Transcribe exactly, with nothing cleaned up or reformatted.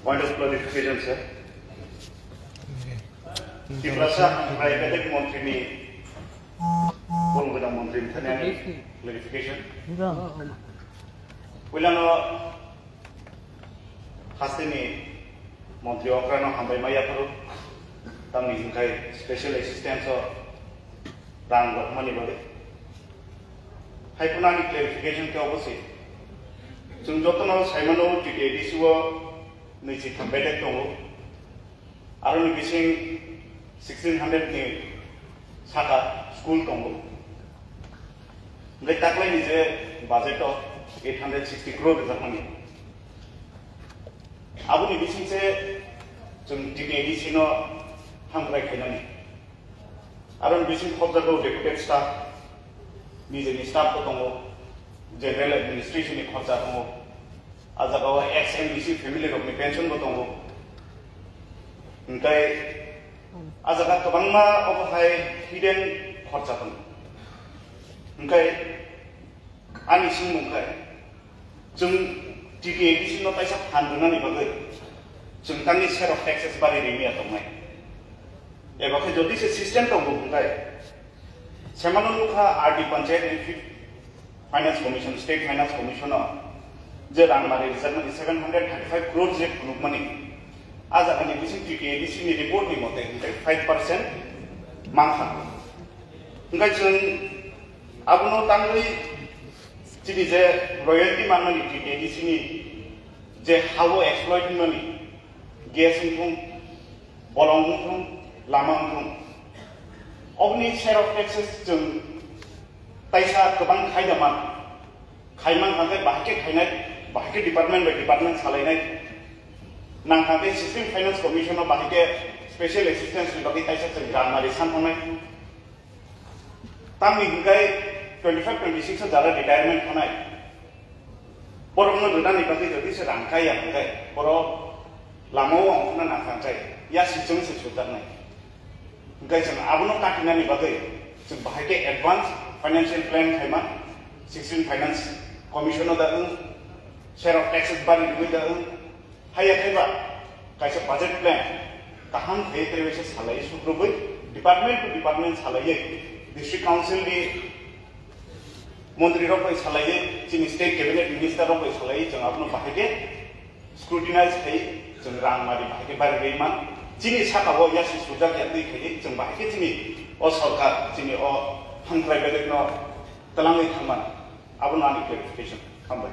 Point of clarification, sir. Tiprasa hamkrai bedek montri ni, bol godam montri ni thani ani clarification. Puilano hasteni montri okrano hambai maya phuru, tamni hwnkhai special assistance o rang rokmani bagwi. Hai phano ani clarification khe obo se. Chwng jotono saimano T T A D C o nwichi tham bedek tongo. Aroni bising sixteen hundred ni saka school tongo. Hingke taklaini je budget o eight hundred sixty crore rijakmani. Aboni bising se chwng T T A D C no hamkrai khainani. Aroni bising khorjago deputy staff, nijeni staff bo tongo, general administration ni khorja tongo, a jaga o ex M D C family rokni pension bo tongo. Hingkai a jaga kwbangma obo hai hidden khorja tongo. Hingkai ani swngmung khai, chwng T T A D C no kaisa phan rwnani bagwi chwng tangni share of taxes bari rimya tongnai. Eba khe jodi se system tongo hwnkhai, semano nukha R D Panchayat ni Finance Commission, State Finance Commission o je rang mari rijakmani seven hundred thirty-five crore je phunukmani, a jagani bising T T A D C ni report ni mote hwnkhe five percent mankha. Hwnkhe chwng abono tangwi chini je royalty manmani T T A D C ni je ha-o exploit wngmani, gas wngthung, bolong wngthung, lama wngthung, oboni share of taxes chwng taisa kwbang khaida man. Khaimang hwnkhe bahai khe khainai, bahai khe department by department salainai. Nang hwnkhe Sixteen Finance Commission o bahai khe special assistance ni bagwi taisa chwng rang mari san thangnai. Tamni hwnkhe twenty-five twenty-six o jara retirement thangnai. Borokno rwnani bagwi jodi se rang kaiya hwnkhe borok lama o ongkhorna nang thangnai. Ya sichung se sujaknai. Hwnkhe chwng abono katinani bagwi chwng bahai khe advance financial plan khaima, Sixteen Finance Commission o da wng, share of taxes bari rwui da wng, haiya khaiba kaisa budget plan kaham khaiwi tei waisa salaiwi sukrubui department to department salaiwi district council ni montri rok bai salaiwi chini state cabinet minister rok bai salaiwi chwng abono bahai khe scrutinize khai chwng rang mari bahai khe bari rwi man. Chini saka o yasi sujak ya twi khai chwng bahai khe chini o sorkar chini o hamkrai bedek no twlangwi thangman. Abono ani clarification. Hambai.